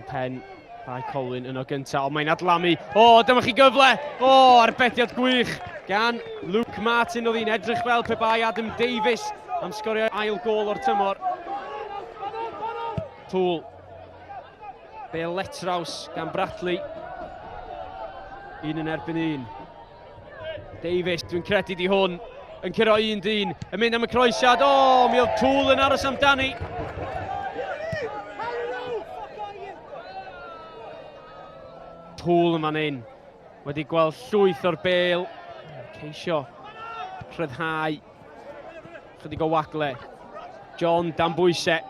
Pen Bae Colwyn yno gyntaf, ond mae'n adlamu. O, dyma chi gyfle! O, arbediad gwych gan Luke Martin. Oedd hi'n edrych fel pe bai Adam Davies am sgorio ail gol o'r tymor. Poole. Bale letraws gan Bradley. Un yn erbyn un. Davies, dwi'n credu di hwn, yn curo un dyn, yn mynd am y croesiad. O, mi oedd Poole yn aros amdani. Poole yn fan hyn, wedi gweld llwyth o'r bel, ceisio rhyddhau Chydig o wagle. John dan bwysau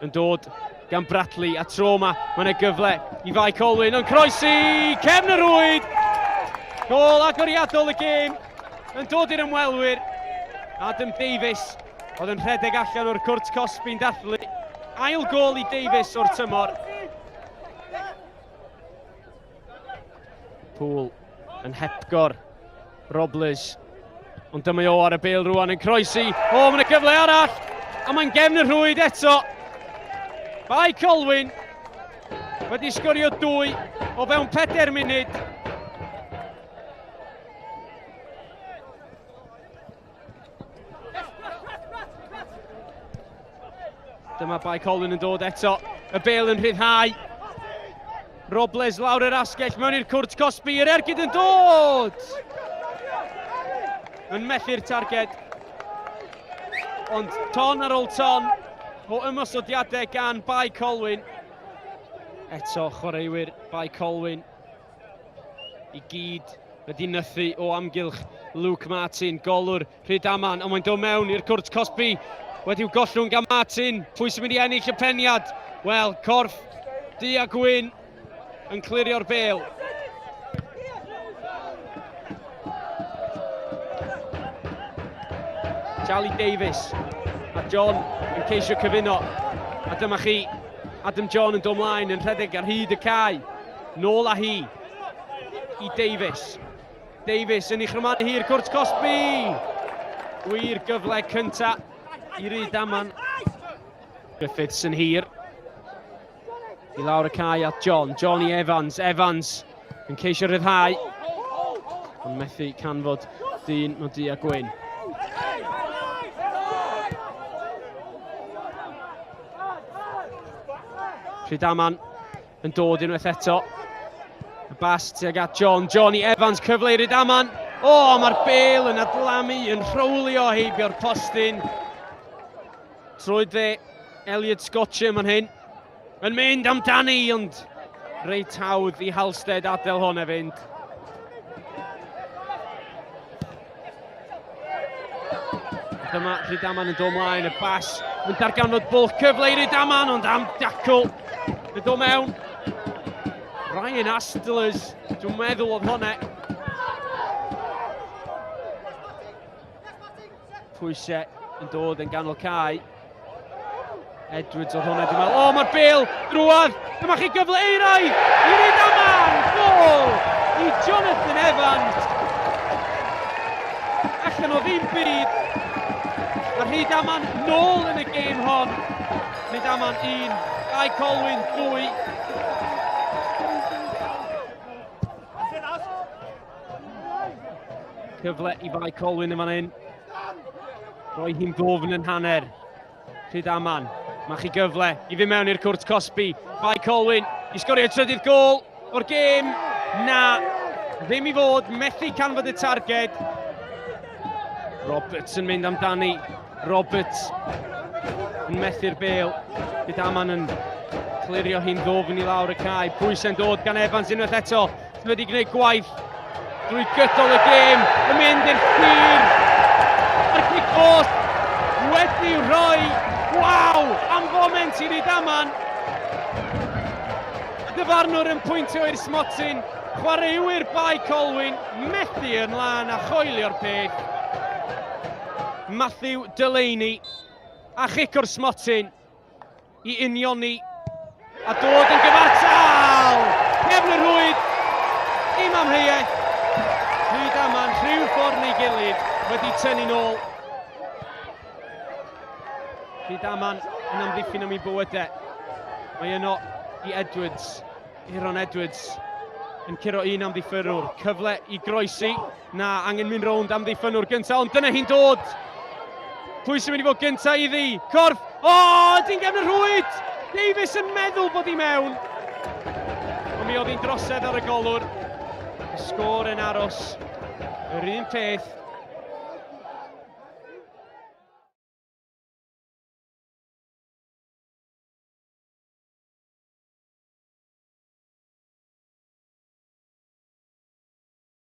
yn dod gan Bradley a tro yma mae yna gyfle i Fae Colwyn yn croesi cefn y rwyd. Gol agoriadol y gêm yn dod i'r ymwelwyr. Adam Davies oedd yn rhedeg allan o'r cwrt cosbi'n dathlu. Ail gol i Davies o'r tymor. Poole yn hepgor Robles. Ond dyma o ar y bêl rwan yn croesi. O, mae'n y gyfle arall! A mae'n gefn y rhwyd eto. Bae Colwyn wedi sgorio dwy o fewn pedair munud. Dyma Bae Colwyn yn dod eto. Y bel yn rhyddhau. Robles lawr yr asgell mewn i'r cwrt cosbi. Yr ergyd yn dod! Yn methu'r targed. Ond ton ar ôl ton o ymosodiadau gan Bae Colwyn. Eto chwaraewyr Bae Colwyn i gyd wedi nythu o amgylch Luke Martin, golwr Rhydaman, ond mae'n dod mewn i'r cwrt cosbi wedi'w gollwng gan Martin. Pwy sy'n mynd i ennill y peniad? Wel, corff du a gwyn yn clirio'r bel. Charlie Davies a John yn ceisio cyfuno. A dyma chi, Adam John yn dod mlaen yn rhedeg ar hyd y cae. Nôl â hi i Davies. Davies yn ei chrymanu hi i'r cwrt cosbi! Wir gyfle cynta i Rydaman. Griffiths yn hir. I lawr y cae at John. Johnny Evans. Evans yn ceisio rhyddhau. Ond methu canfod dyn mewn du a gwyn. Rhydaman yn dod unwaith eto. Y bas tuag at John. Johnny Evans, cyfle i Rydaman. O, mae'r bel yn adlamu, yn rhowlio heibio'r postyn. Trwy dde, Elliot Scotcher man hyn. Yn mynd amdani, ond reit hawdd i Halstead adael hwn e fynd. Dyma Rhydaman yn dod mlaen, y bas yn darganfod bwlch cyfle i Rhydaman, ond am dacl yn dod mewn. Ryan Astlers, dwi'n meddwl oedd hwnna. Pwysau yn dod yn ganol cae. Edwards oedd hwnna, dwi'n meddwl. O, mae'r bel drwad! Dyma chi gyfle eiraidd i Rydaman! Gol i Jonathan Evans! Allan o ddim byd. Mae Rhydaman nôl yn y gêm hon. Rhydaman 1, Guy Colwyn 2. Cyfle i Fae Colwyn yn fan hyn. Roi hi'n ddofn yn hanner. Rhydaman. Mae chi gyfle i fynd mewn i'r cwrt cosbi. Bae Colwyn i sgorio trydydd gol o'r gêm. Na, ddim i fod. Methu canfod y targed. Roberts yn mynd amdani. Roberts yn methu'r bel. Rhydaman yn clirio hi'n ddofn i lawr y cae. Pwysau'n dod gan Evans unwaith eto. Sydd wedi gwneud gwaith drwy gydol y gêm, yn mynd i'r tir. Mae'r cic post wedi rhoi, waw, am foment i Rydaman. Y dyfarnwr yn pwyntio i'r smotyn, chwaraewyr Bae Colwyn methu yn lân a choelio'r peth. Matthew Delaney a chic o'r smotyn. i unioni a dod yn gyfartal! Cefn y rhwyd, dim amheuaeth. Rhydaman rhyw ffordd neu gilydd wedi tynnu nôl. Rhydaman yn amddiffyn am ei bywydau. Mae yno I Edwards. Aaron Edwards yn curo un amddiffynwr. Cyfle i groesi. Na, angen mynd rownd amddiffynwr gyntaf, ond dyna hi'n dod. Pwy sy'n mynd i fod gyntaf iddi? Corff! O, oh, di'n gefn y rhwyd! Davies yn meddwl bod hi mewn. Ond mi oedd hi'n drosedd ar y golwr. Y sgôr yn aros. Yr un peth.